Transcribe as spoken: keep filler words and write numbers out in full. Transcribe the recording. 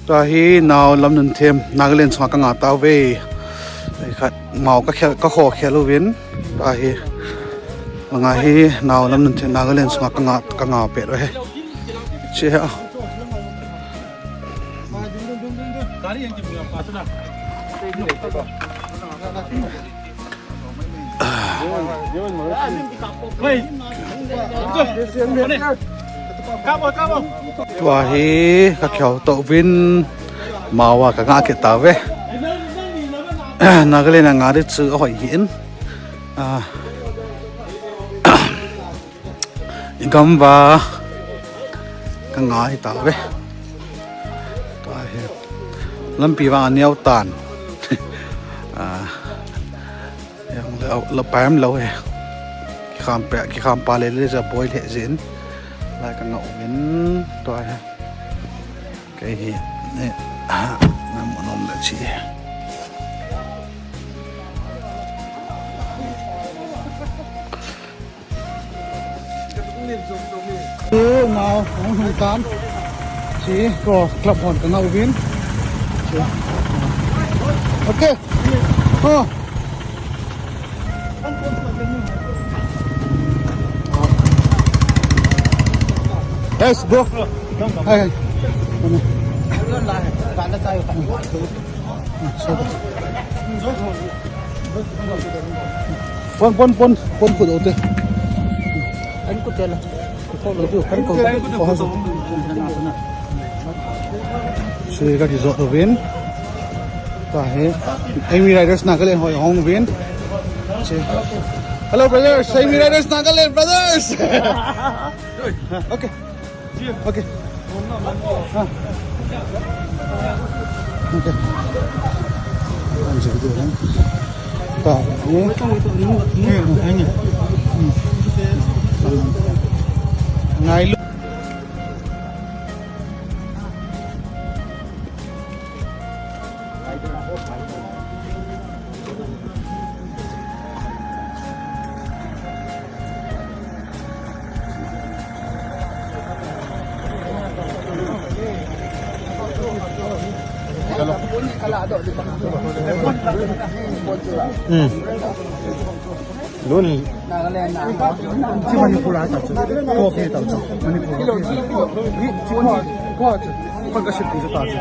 Tua hi Nao Lamnunthem, Nagaland sunga ka nga tauve. Khat mau ka khel, ka kho khel uvin. Tua hi, langa hi Nao Lamnunthem, Nagaland sunga ka nga, ka nga pet uve. Che ha. Tua hi ka kihou toh uvin, mau a ka nga kit tauve. Nagaland a nga di chu ahoi hi in. Ah. I gam uva ka nga hi tauve. Tua hi. Lampi vang aneo tan. Ah. Jong le, la paem lou hi. Kikham pa, kikham pa le le ja boi le jin. Lai ka nga uvin tua hi. Kei hi, ni, ah, na mo nom da chi. Ui, Nao, hung hung tan. Chi, ko, club hon ka nga uvin. Chi. Okay. Oh. Yes, bro. Hey, hey. Pon, pon, pon, pon kut ute. An kut ela. Kut lo tu, kan ko. Che ka kijot uvin. Tua hi. Amy Riders Nagaland hoi hung uvin. Che. Hello, brothers. Amy Riders Nagaland, brothers. Okay. Okay. Ah. Okay. Ang sakit yun, eh. Ta, eh. Ngayon. Hmm. Lun. Chi Manipur a ta chu. Ko ke ta chu. Manipur. Chi ko, ko chu. Ko ka ship chu ta chu.